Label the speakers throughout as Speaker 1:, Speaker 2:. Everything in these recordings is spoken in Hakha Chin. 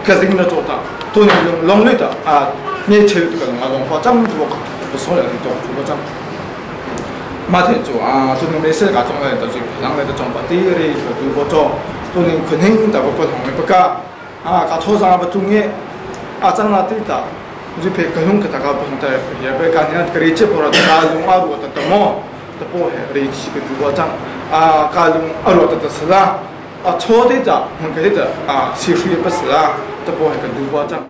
Speaker 1: Ka zing na cho ta to ni long long le ta a ne che tu ka nga long pa cham tu ka so le to chu ba cham ma the chu a chu ni me se ka chong le ta chu lang le ta chong pa ti ri ka tu bo cho to ni khun hing ta ba pa thong me pa ka a ka cho sa ba chung nge a chang na ti ta ju phe ka lung ka ta ka pa ta ya be ka ni ka ri che por ta ka lung a ru ta ta mo ta po he ri chi ka tu bo chang a ka lung a ru ta ta sala a cho te ta hmun ka te ta a si hri pa sala ta po he ka du bo chang.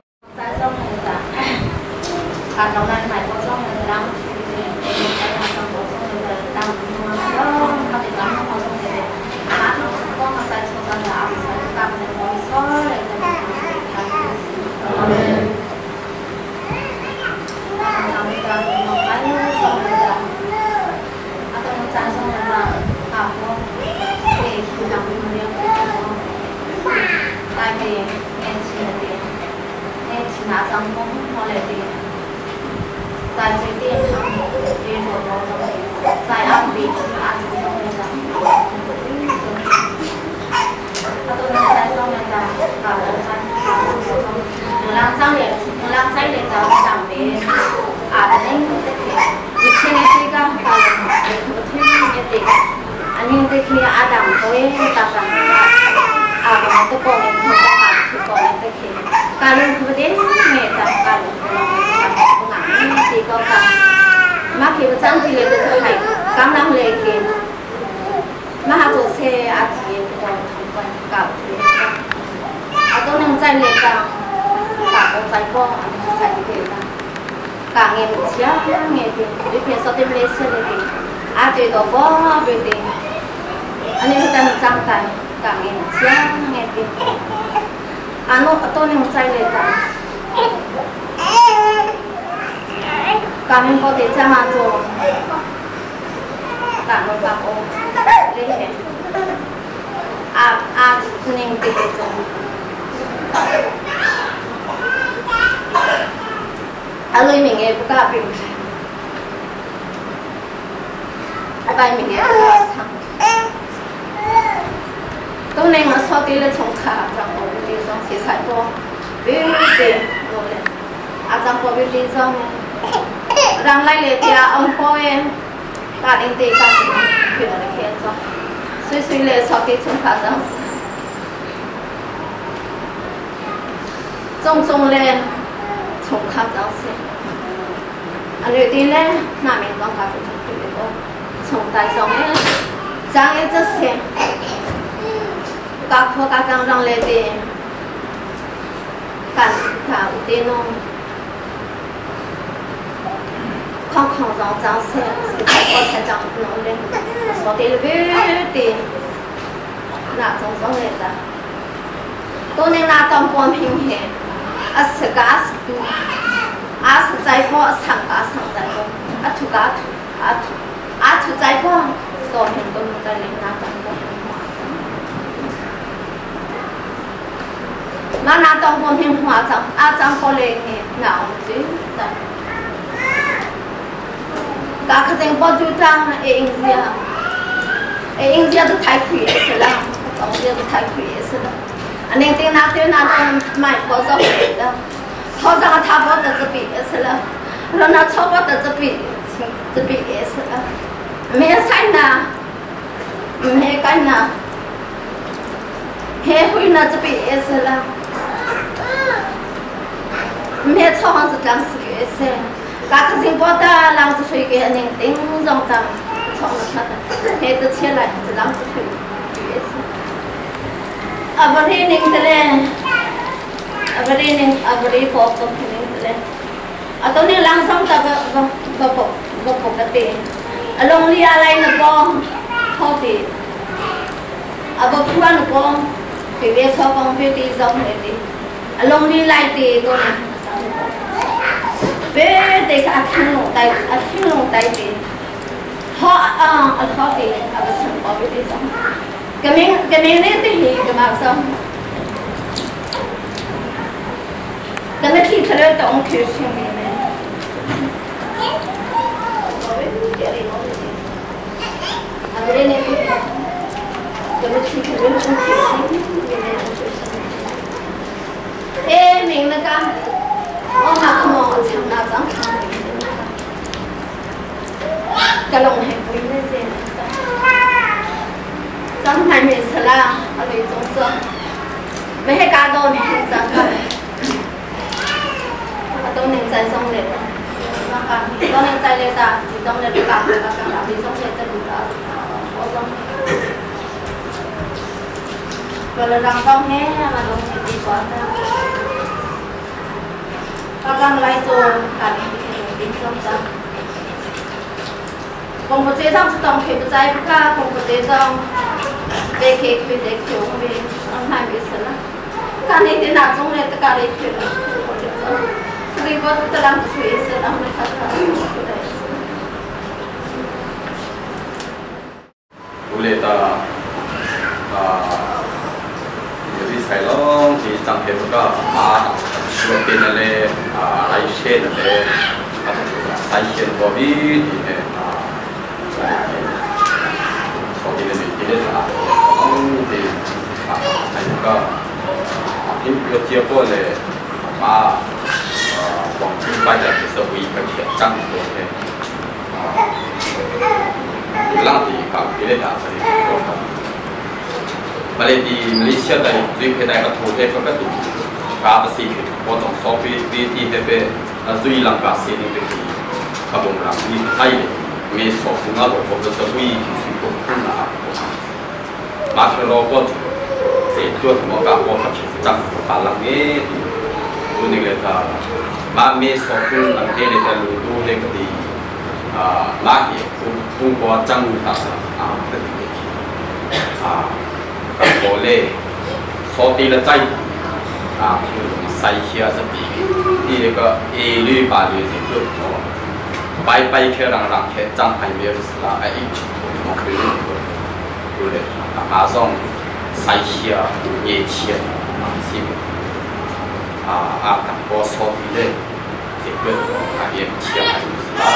Speaker 2: ning na ka o ma ka mo cham na chang ka long he pui ne je chang mai me sala a le chong so me he ka do ne chang ka a to ning chai song le ma ka to ning chai le ta ti tong le ka ka ka ka bi song le ta lu ta o song วลารังต้องแห่มาลงตีกว่าจ้าก็จังไรโจการเป็นติ้งต้องจ้าคงปเจต้องต้องเก็บใจค่ะคงปเจต้องเด็กเก็บเด็กเขียวไปต้องให้ไปเสร็จแล้วการนี้ที่หนักจงเลยตะการเด็กเขียวคือว่าตะลังช่วยเสร็จแล้วไม่ค่ะ
Speaker 3: ดูเลตาไทยลองที่จังเห็นก็มาชวนเป็นอะไรอะไรเช่นอะไรใส่เช่นบอดี้ที่เนี่ยสองที่เนี่ยที่เนี่ยต้องที่ไอ้ก็ที่เพื่อเจียวก็เลยมาหวังที่ไปจากสวีไปเขียนจังตัวเนี่ยล่างที่กับที่เนี่ยสวัสดีครับมาเลเซียมาเลเซียได้最开那个土地个个地，加不是去我从所比比地那边，啊最人家是那个地，他不让你太没说不那个我是为去过困难，马上老过这做什么个我可去涨把人的，ตัวนี้เลยท่ามาเมสกุลอันเทเลตลูดูเลกดีอ่าลาเหคุคุกวจังตัสอ่าเป็นอ่าโอเล่สอตีละใจอ่าคือใส่เชียสตินี่ก็เอลือบาลีสิเพื่อไปไปแค่หลังๆแค่จังไฮเมสละไอ้อีกมันคือดูเลยมาส่งใส่เชียเอเชียสิอ่าอ่าตับสอตีเล่สิเพื่ออาเอ็มเชียอ่า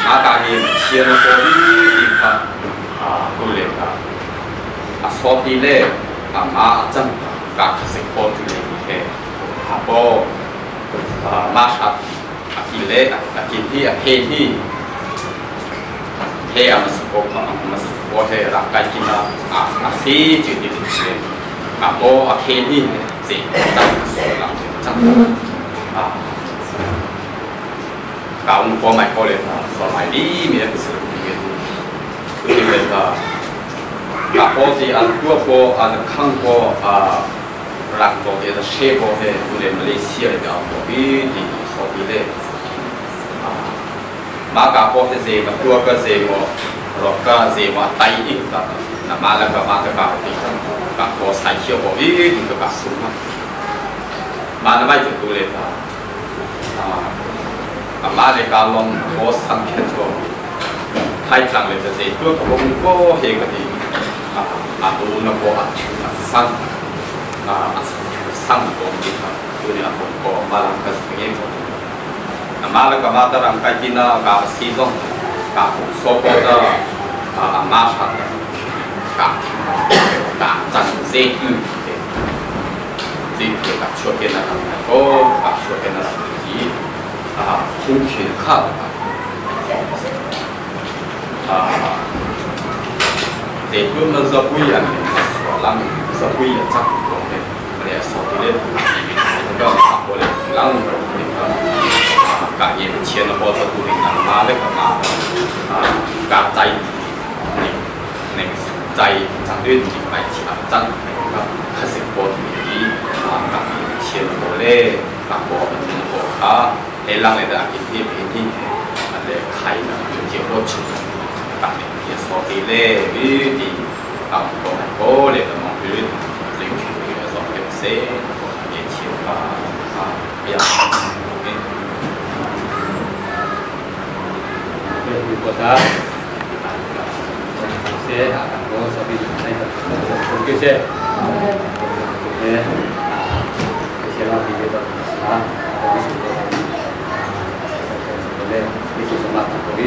Speaker 3: มาตาเอ็มเชียนะโอดีดีค่ะอ่าดูเลยค่ะสอตีเล่อามาจังกักสิโปตุเลเฮอาโปมาชัดอากิเลอากินที่อาเฮที่เฮอามาสโกอามาสโกเฮรักไกกินาอาอาซีจุดที่เฮอาโปอาเฮที่สิจังสลังจังอ่ากาวพอไม่พอเลยสมัยนี้มีอะไรสักอย่างคือเป็นกาโปที่อันตัวโปอันข้างโปอ่าหลังตัวที่จะเชฟโปเฮดูเลมาเลเซียเลยเอาโปบีดีสอดีเลยอ่ามากาโปที่เซมาตัวก็เซมรอกก็เซมาไตอีกแบบน่ะมาแล้วก็มาก็กาตีกาโปใส่เชียวโปบีดีก็กาสูงมาแล้วไม่จะดูเลยอ่ามาเลยการลงโปสังเกตตัวไทยจังเลยจะเซตัวก็คงก็เฮก็ดีอาดูนโกอัสังอาสังโกมิค่ะดูเนี่ยผมก็มาลังกัสเงี้ยมาแล้วก็มาตรังกากินากาซีซงกาโซโปตามาชัดกากาจันเซอืเซอืกับชัวเกนะโอ้กับชัวเกนะที่อ่าคุ้มเขียนข้าวอ่าเด็กรุ่นมันจะคุยอันนี้สอนลังจะคุยอันจักตรงนี้มันเนี่ยสอนที่เล่นก็ขับเลยลังนี่ก็กะเย็นเชียนพอจะดูหนังมาเล็กมาอ่ากะใจนี่ในใจจังด้วยจิตไปเฉียบจังก็คสิโปที่นี้กะเชียนโอเล่กะโบมันโบอ่ะเฮลังเลยแต่กินที่เป็นที่อะไรไข่นะเจียวโบชุกะเนี่ยสอตีเล่วิธี啊，个个咧就望佢整全嘅索嘅些，嘢潮啊啊比较。
Speaker 4: 对，国家些啊，我所以那个这些，这些啊，这些老比较啊，这些咧，这些什么可以。